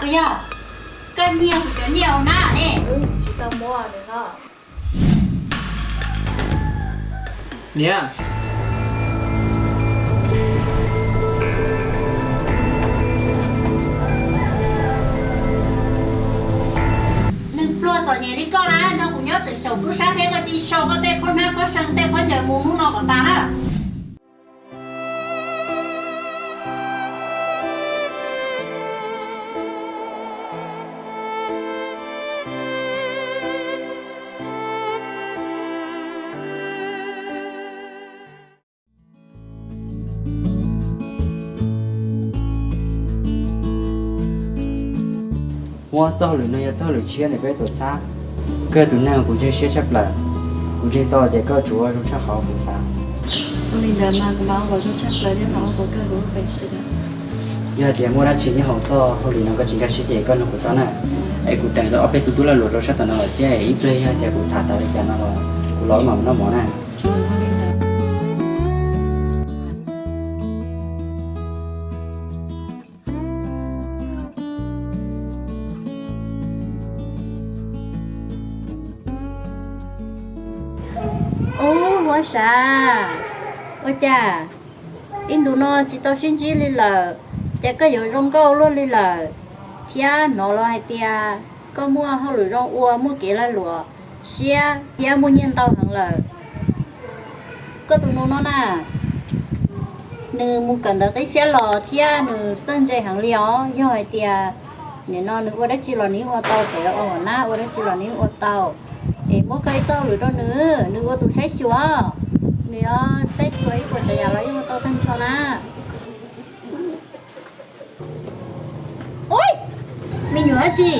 Yog koj nyiag kuv cov nyiaj ua nab ne. Tsis tau muab nws no. Niam, neeg pluag txom nyem li koj na, nrog kuv nyob tseem xyaum tub sab thiab koj cia li sau koj tej khaub hnab khaub seeg tej khaub ncaws mus hnub no kom tas na. Ua txoj hauj lwm no yog txoj hauj lwm tshiab ntawm peb tuam txhab. Koj yog tus neeg kuv ntseeg siab tshaj plaws, kuv ntseeg tau tias koj tsuas ua zoo tshaj qhov kuv xav. Ua li ntawd mas kuv mam ua kom zoo tshaj plaws thiab mam ua kom kawg kuv lub peev xwm. Yog hais tias muaj dab tsi nyob hauv txoj hauj lwm no koj tsis nkag siab ces koj nug kuv tau na. Es kuv teem tau ob peb tug tub lag luam rau sab tom no lawm thiab, ib pliag yog tias kuv tham tas li cas no los kuv los wb mam noj mov na. Ub, Huab Sav, ua cas ib ntus no tsis tau sib ntsib li lawm, ces koj yuav zoo nkauj luaj li lawm, thiab hnov los hais tias koj muaj hauj lwm zoo ua, muaj kev lag luam siab thiab muaj nyiaj ntau heev lawm. Koj tus nus no na, nws mus kawm ntawv qib siab los thiab nws txawj ntse heev li os. Yog hais tias nim no nws ua dab tsi los nws yeej ua tau, txawm yog ua hauv nab ua dab tsi los nws yeej ua tau. Es muab koj ib txoj hauj lwm rau nws, nws ua tus saib xyuas, nws saib xyuas ib puas tsav yam los yeej ua tau tag nrho na. Ub, me nyuam dab tsi,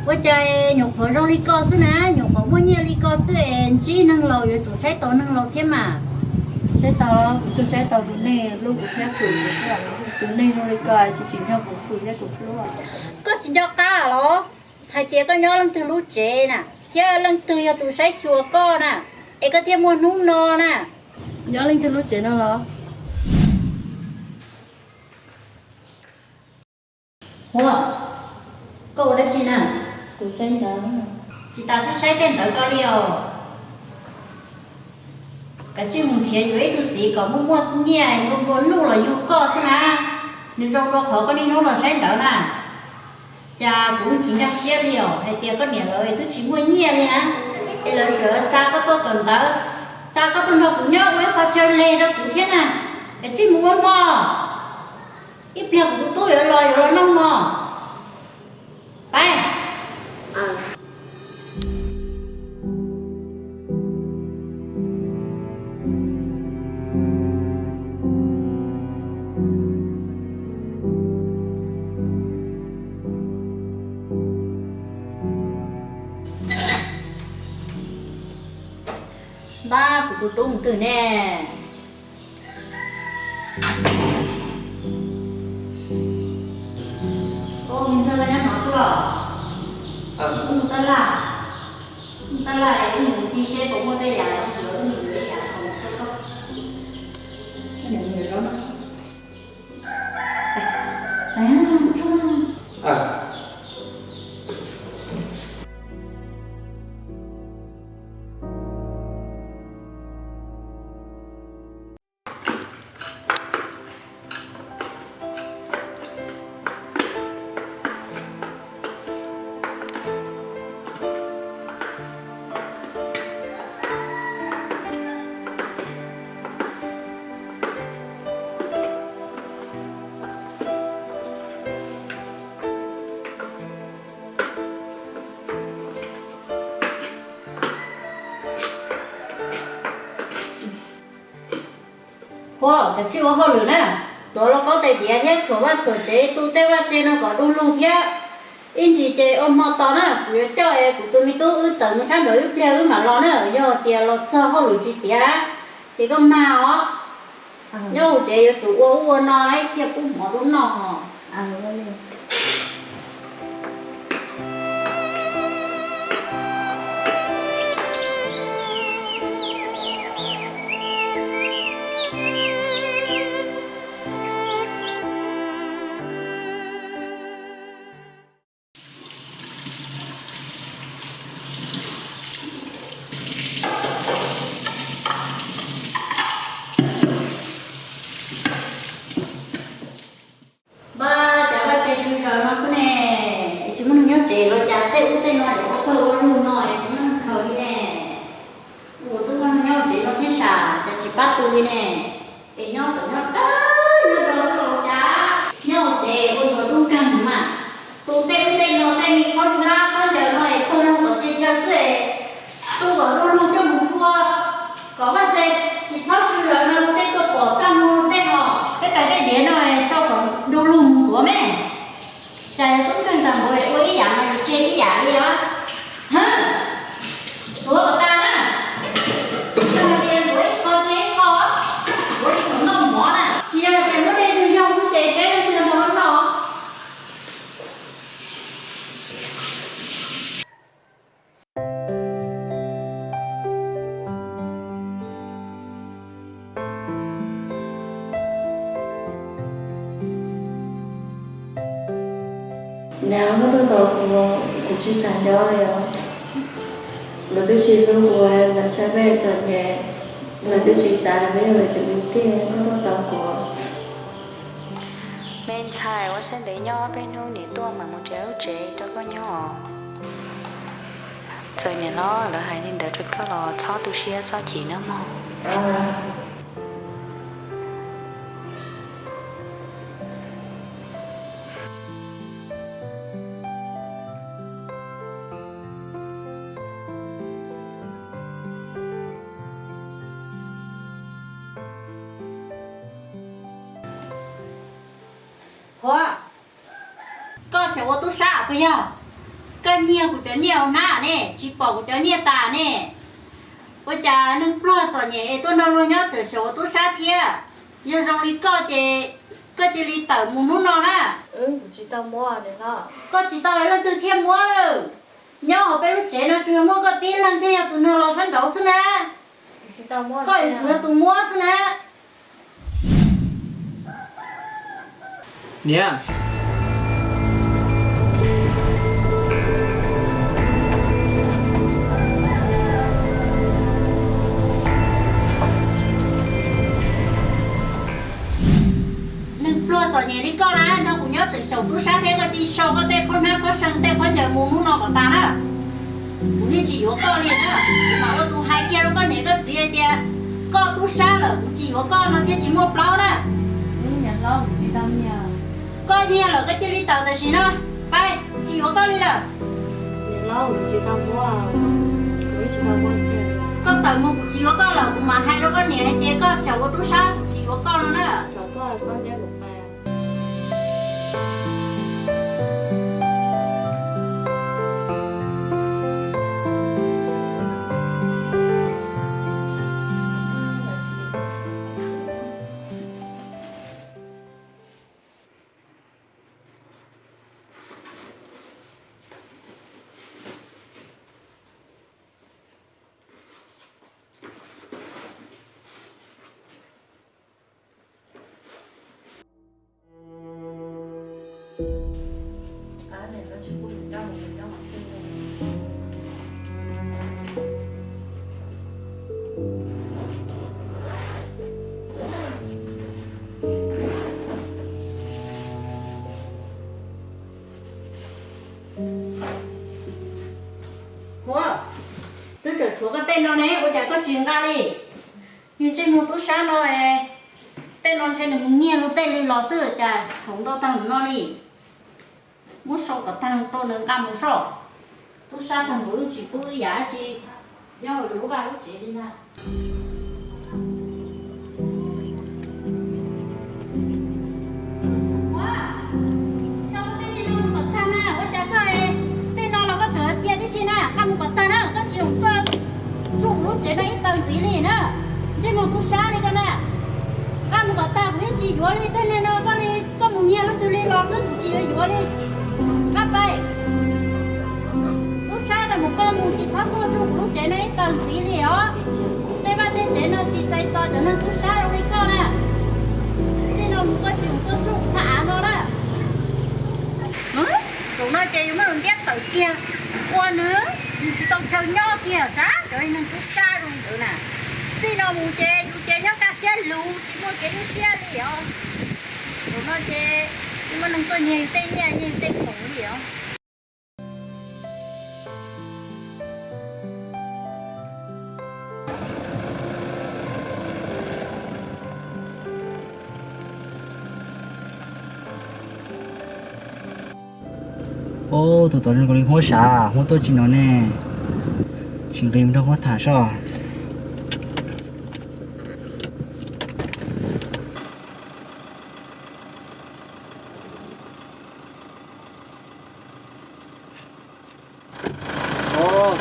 ua cas nyuam qhuav zoo li koj xwb na, nyuam qhuav muaj nyiaj li koj xwb es ntsib neeg laus yuav tsum saib taus neeg laus thiab mas. Saib taus, kuv tsuas saib taus tus neeg hlub kuv thiab hwm kuv xwb. Tus neeg zoo li koj tsis tsim nyog kuv hwm thiab kuv hlub. Koj tsis nco qab los hais tias koj nyob leej twg lub tsev na, thiab leej twg yog tus saib xyuas koj na, es koj thiaj muaj hnub no na. Nyob leej twg lub tsev no los? Huab, koj ua dab tsi na? Kuv saib ntawv. Tsis tas saib saib tej ntawv ko li os. Kav tsij mus nrhiav yuav ib tug txiv kom muaj muaj nyiaj nplua nplua nuj los yug koj xwb na. Nws zoo dua qhov koj niaj hnub los saib ntawv na. Cas kuv tsis nkag siab li os, hais tias koj niam lawv twb tsis muaj nyiaj li na, es lawv tseem xa koj tuaj kawm ntawv, xa koj tuaj nrog kuv nyob ua ib qho chaw leg rau kuv thiab na. Kav tsij mus ua mov, ib pliag kuv tus tub yuav los yuav los noj mov. Pab. Npab, kuv tus tub mus twg ne? Ub, me ntxawg, koj nyob no xwb los? Wb mus tab laj, mus tab laj es wb mus ncig seb puas muaj tej yam los yuav, wb mus yuav ib yam khoom rau koj. Huab, kav tsij ua hauj lwm na, txhuam lauj kaub tais diav thiab txhuam vaj txhuam tsev, tu tej vaj tse no kom du lug thiab. Ib ntsis ces ua hmo tos na, kuv yuav coj kuv tus me tub wb tawm mus sab nraud ib pliag wb mam los na. Yog tias los txog hauj lwm tsis tiav na, ces koj mag os. Nyob hauv tsev yuav tsum ua ub ua no thiaj pub mov rau noj os. Muaj neeg nyob tsev los cas tej ub tej no es ua pawg ua lug no es tsis muaj neeg khaws li ne. Ua twb muaj neeg nyob tsev no thiab sam cas tsis pab tu li ne. Es nyob tsev nyob dawb nyob do xwb los cas. Nyob tsev ua txuas tub nkeeg mas, tu tej ub tej no tej me khaub hlab khaub ncaws no es pawg lug kom txia chaw xwb es tu kom lug lug coj mus ntxhua, kom vaj tse tsis txhob sw lawm no tej tuaj pom txaj muag tej os. Tej tais tej diav no sau kom du lug mus ntxuav me. Cas yog tub nkeeg tag npaum ua ib yam no yus tseg ib yam li os. Ntxuav kom tag na. Yog hais tias ntxuav ib qho tseg ib qho, ntxuav li tus noj mov na, tsis yog hais tias muab dej twg yog mus ces seb leej twg nrog no. Niam, koj tuaj tos kuv, kuv tsis xav nyob li os. Lawv twb tsis hlub kuv, lawv saib peb txom nyem, lawv twb tsis xav li peb yog lawv cov kwv tij, koj tuaj tos kuv. Me ntxhais, ua siab ntev nyob peb hnub niam tuaj mam mus tsev lub tsev rau koj nyob. Txawm niam hlob lawv hais li ntawd rau koj los txhob tu siab txhob chim nawb mog. Huab, koj xyaum ua tub sab puas yog? Koj nyiag kuv cov nyiaj hauv hnab ne, tsis pom kuv cov nyiaj tas ne. Ua cas neeg pluag txom nyem es tuaj nrog luag nyob txawm xyaum ua tub sab thiab? Yog zoo li koj ces koj cia li tawm mus hnub no na. Kuv tsis tau muab. Koj tsis tau es leej twg thiaj muab lawm? Nyob hauv peb lub tsev no tsuas yog muaj koj tib leeg thiaj yog tus nrog los sab nraud xwb na. Koj ntxwv tus muab xwb na. Niam, neeg pluag txom nyem li koj na, nrog kuv nyob tseem xyaum tub sab thiab koj cia li sau koj tej khaub hnab khaub seeg tej khaub ncaws mus hnub no kom tas na. Kuv yeej tsis yuav koj li na. Kuv mam ua tus hais kiag rau koj niam koj txiv hais tias koj tub sab lawm kuv tsis yuav koj no thiaj tsis muaj plaub na. Koj nyiag lawm koj cia li tawm tam sim no. Pais, tsis yuav koj li lawm. Koj tawm mus kuv tsis yuav koj lawm, kuv mam hais rau koj niam hais tias koj xyaum ua tub sab kuv tsis yuav koj no na. Huab, twb tseem tshuav koj tej no ne, ua cas koj tsis nqa li? Yus ntsej muag tub sab no, tej no ntshe nws mus nyiag luag tej li los xwb cas khoov ntau tag no li. Muab sau kom tag rau nws nqa mus soj. Tub sab tag npaum wb tsis pub yam dab tsi nyob hauv yus lub vaj lub tsev li ntag. Sau tej no mus kom tag na, ua cas koj tej no los koj tseem cia tib si na, nqa mus kom tag na, koj tsis yog tuaj tsuj lub tsev no ib taw ntxiv li na. Ntsej muag tub sab li koj na. Nqa mus kom tag, kuv yeej tsis yuav li tej neeg no, koj li koj mus nyiag leej twg li los xwb kuv tsis yuav yuav li. Nqa pais. Tub sab tas mus koj mus tsis txhob tuaj tsuj kuv lub tsev no ib taw ntxiv li os. Tej vaj tej tsev no tsis txais tos cov neeg tub sab zoo li koj na. Tej no mus koj tsis mus tuaj tsuj kuv thaj av no na. Zaum no ces yus muab nws ntiab tawm kiag, ua nws, nws tsis tau chaw nyob kiag sab cov neeg tub sab zoo li ntawd na. Txij no mus ces yus ces nyob kaj siab lug tsis muaj kev lub siab li os. Zaum no ces tsis muaj neeg tuaj nyiag yus tej nyiaj nyiag yus tej khoom li os. Tus tom zoo nkaus li Huab sav, Huab tuaj tsis no ne. Tsis nqis mus nrog Huab tham soj.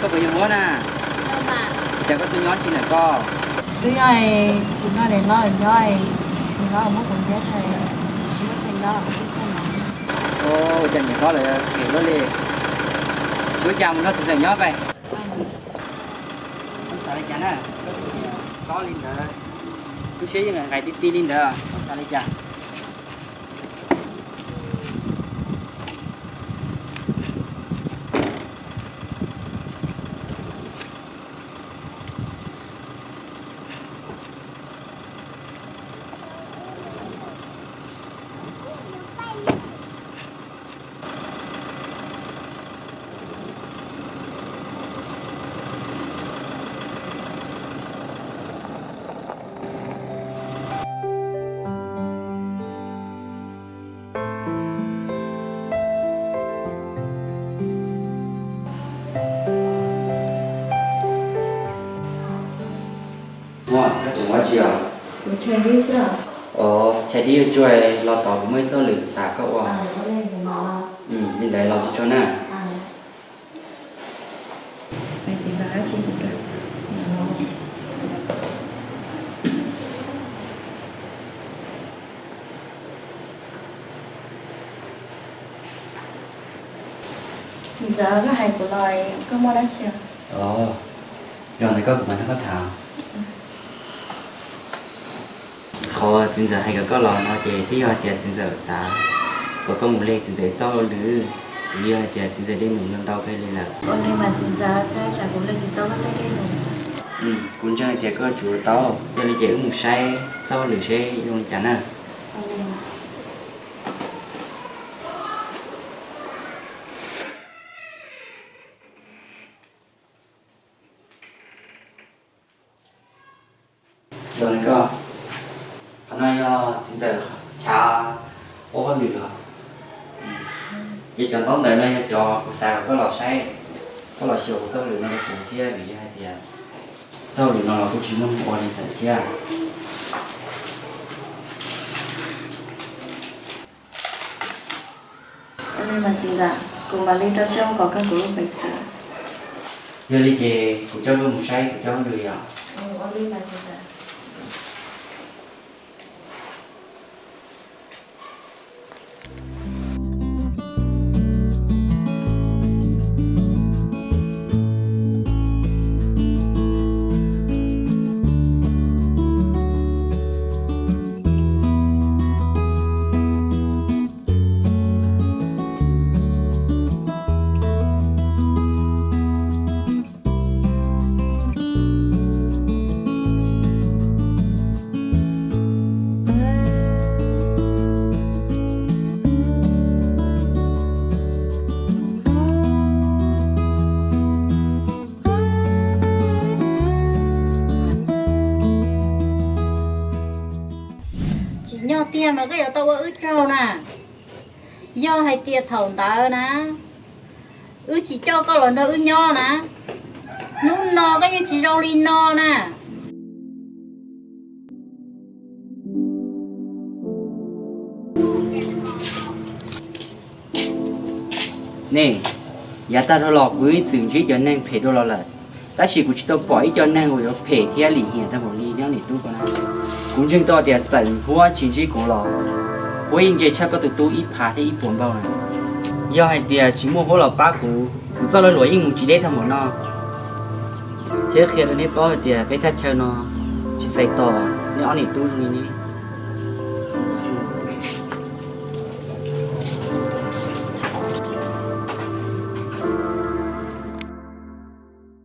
Koj puas yog Huab na? Cas koj tuaj nyob tsis ntawm koj? Twb yog kuv nrog niam hlob nyob, niam hlob muab kuv ntiab tag, tsis muaj pheej nyob, kuv thiaj tuaj no. Ua cas niam hlob lawv phem luaj li? Kuv cas mus nrog txiv ntxawm nyob pais. Koj xav li cas na? Koj tus niam hlob li ntawd, lub siab yeej nqaim ti ti li ntawd, koj xav li cas? Muaj, koj tseem ua dab tsi os? Kuv chais dib xwb. Os, chais dib yuav tsuag los tos kuv muaj ib txoj lwm kuv xav koj ua. Li ntawd los tsuag tsuag na. Txiv ntxawm, koj hais kuv los koj muaj dab tsi? Os, yog ntawd koj kuv mam nrog koj tham. Qhov txiv ntxawm hais kom koj los no ces twb yog hais tias txiv ntxawm xav kom koj mus leg txiv ntxawm txoj hauj lwm, vim yog hais tias txiv ntxawm dej num ntau kawg li lawm. Ua li mas txiv ntxawm, tsam kuv leg tsis tau koj tej dej num. Kuv ntseeg hais tias koj yuav tsum tau, yog li ces wb mus saib txoj hauj lwm seb zoo li cas na. Yog li koj, qhov no yog txiv ntxawm chav ua hauj lwm os. Ces cov ntaub ntawv no yog cov kuv xav kom koj los saib, koj los xyuas kuv txoj hauj lwm no rau kuv thiab, vim yog hais tias txoj hauj lwm no los kuj tsis muaj neeg ua li ntawd thiab. Ua li mas txiv ntxawm, kuv mam li rau siab ua kom kawg kuv lub peev xwm. Yog li ces kuv coj koj mus saib kuv cov hauj lwm os. Tsis nyog tiag mas koj yuav tau ua wb tsaug na. Yog hais tias thaum ntawd na, wb tsis coj koj los nrog wb nyob na, hnub no koj yeej tsis zoo li no na. Nej, yav tag dhau los kuv ib txwm ntsib cov neeg phem dua los lawm, tab sis kuv tsis tau pom ib co neeg uas yuav phem thiab lim hiam tag npaum li neb ob niam tub ko na. Kuv ntseeg tau tias txawm Huab tsis ntsib kuv los Huab yeej ntse tshaj koj tus tub ib phav thiab ib puas npaug na. Yog hais tias tsis muaj Huab los pab kuv, kuv txoj lag luam yeej mus tsis deb tag npaum no. Thiab qhia rau neb paub hais tias peb thaj chaw no tsis txais tos neb ob niam tub zoo li neb.